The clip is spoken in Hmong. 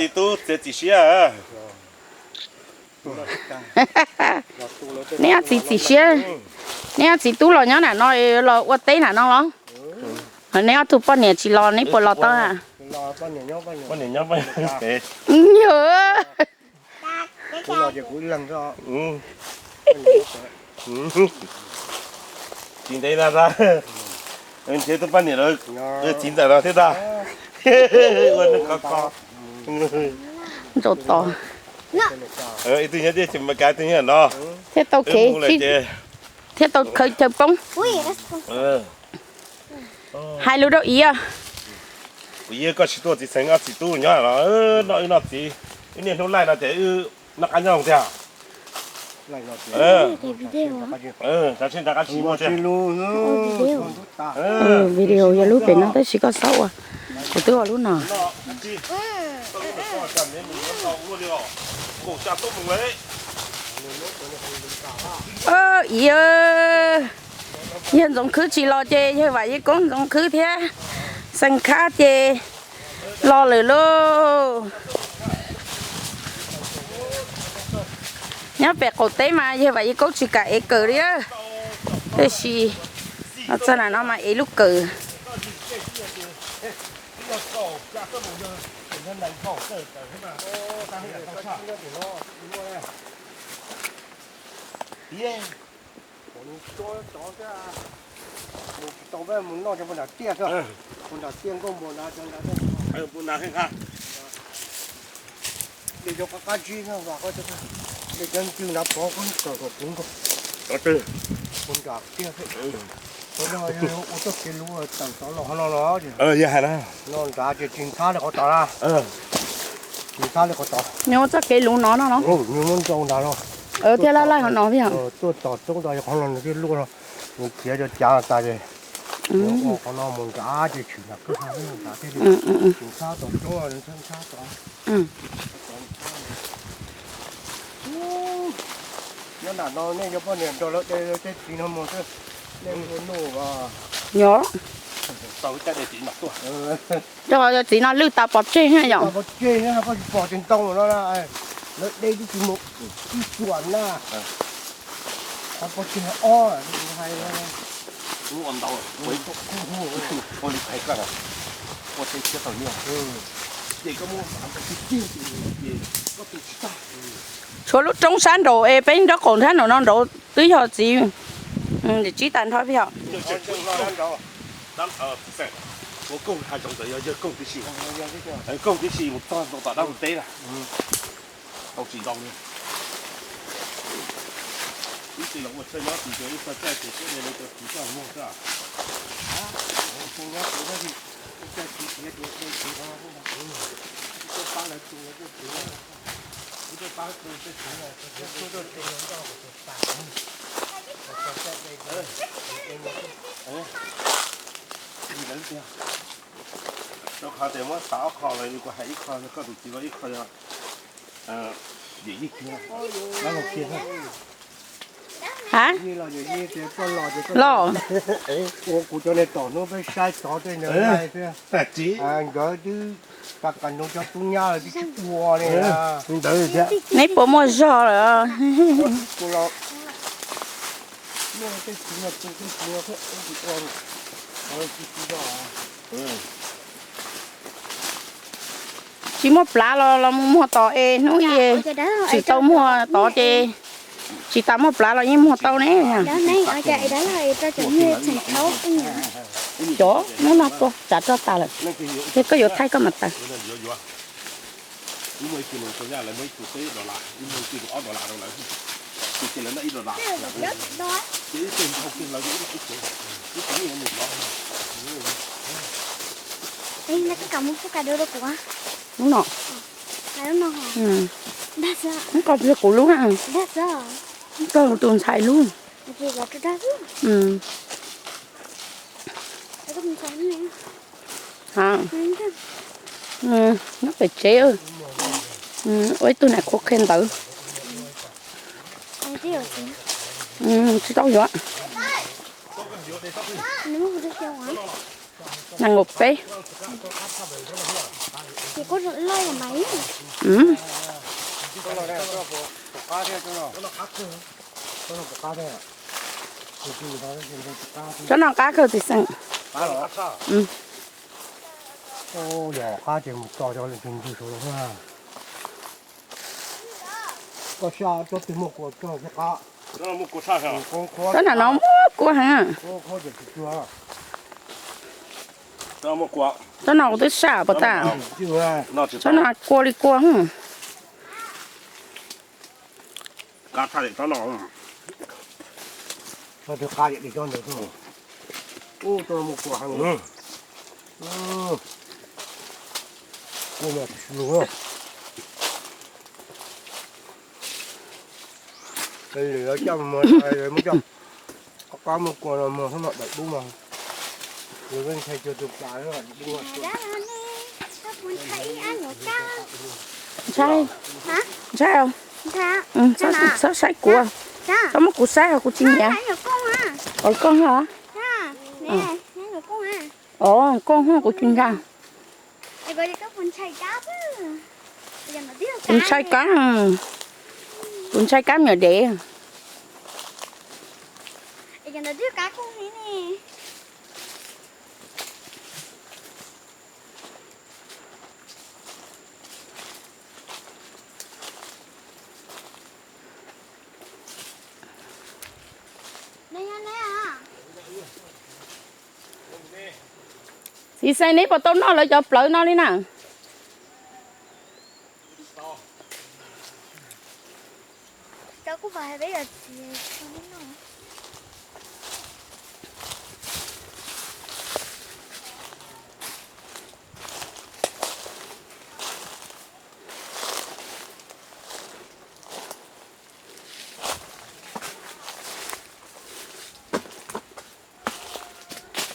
Txiv tub txiav txim siab. Neb ob txiv txim siab, neb ob txiv tub los nyob nram no los ua teb nram no los? Neb ob tug poj niam tsis los neb puas los tau? Poj niam nyob peb pem. Yog. Tsis ntev no ntag, nrhiav tus poj niam los txiv ntxawm no thiab ntag. Ua neeg khov kho. Nrau tos. Ib tug nyob tiaj ces Meskas, ib tug nyob no. Thiaj tau kev, thiaj tau khaws chaw poob. Hais lus rau Iv. Kuv yog koj tsis tuaj txiv xeev ob txiv tub nyob no, noj wb noj txiv, wb niaj hnub laij no ces wb noj qab nyob zoo tiag. Cov tsheej rov qab tsis muaj tiag. Video yog lub pem no tab sis koj xav ua, kuv twb ua lub no. Iv, yawg Ntxoov Khwb tsis los ces yawg Vam Yej Koob, Ntxoov Khwb thiab Xeem Khab ces los lawm lauj. Nyob pem qaum teb mas yawg Vam Yej Koob tsis kam ev kawm li, tab sis los txog nram no mas ev lub kawm. Ua txoj kev lus tawm tod los ho no los, no nrad ces tsis ntxhab li qhov tod na. Tsis ntxhab li qhov tod. Nws ua txoj kev lus no no los? Nws muab nrau nrad los. Thiaj laj laij qhov no thiab. Tuaj tom roob tod qhov no nws thiaj luaj no. Nws khiav cov cav tas ces ua qhov no mus nrad ces tshwm nram kwj ha nrad thiaj li. Tsis ntxhab tom roob, ntxhab tod. Nyob nram no nej cov poj niam nrog lawv de tej txiv no mus xwb, nej ua nuj os. Nyob. Tau caj de txiv mas tuaj. Cov txiv no lwj tas pov tseg yom. Pov tseg, pov tsis pom tsis ntoo no, lawv de twb tsis mus ib puas na. Qhov pov tseg ob hais. Ua ntau, ua li hais koj, ua tej thiab tau nyiaj. Ces koj muab, ces koj tus tsis tag. Tshuav lub roob sab nraud es peb nraub qaum nrab nraud no nraud twb yog txiv, tsib tas nrho yom. Ua koog hav zoov ntawd yog yawg koog tib si, koog tib si mus txog nkaus tom dab laug teb na. Tau tsis ntau li. Ib txwm los ua tshawj nyob tsis zoo ib txog caij ces seb de lawv cov txiv coj mus muag xwb. Tshawj nyob tsis, caij txiv tiav tias de txiv no, tuaj pab lawv tu lawv tej txiv, tuaj pab tu tej txiv no, tuaj tu lawv tiag. Rau qhov tias muab xav ob qho los kuv hais ib qho, koj tus txiv los ib qho yog yawm yij kiag, dab laug kiag. Ha? Los, ua kuv cov niag tom hnub peb saib tod tej ntawd thiab. Nkawd twb, qas qas nus cov tub nyab lawm twb tsis ua li. Neb puas muaj zog lawm? Tsis muaj plav los los mus muag tod es hnub es tsis tau muag tod ces tsis tas muaj plav los yeej muag tau ne. Cov hnub no tuaj tsav roj tas lawm, ces koj yuav thaij koj mas tawm. Hnub no, koj tsis kuv lub na, koj tus ntxhais lub. Nyob pem tsev, ua ib tug nam qhuav qhia ntawv. Tsis tau yuav. Nees nkaum peb. Ces koj loj mas. Tsob no qab kawg txiv xeem. Yog qab ces mus tso cov lwm tus ntws saud los. Koj saib tsob twg muaj kua txog thiab qab. Tsob no no muaj kua heev. Tsob no kuv twb saj puas tas. Tsob no kua li kua. Lwm coj mus, muab coj, qab muaj kua no muag xab mam daim dub mas. Yus ntshai cuag tus plas. Ntshai, ntshai, txhob saib kuv, txhob muab kuv saib os, kuv tsis nyiam. Os, kooj hos. Os, kooj hos, kuv tsis ntshai. Kuv ntshai kab, kuv ntshai kab me nyuam dev. Txiv xeem, neb puas tau noj lawv cov plawv no li na? Cov kuj pom hais peb yog txiv, neb noj.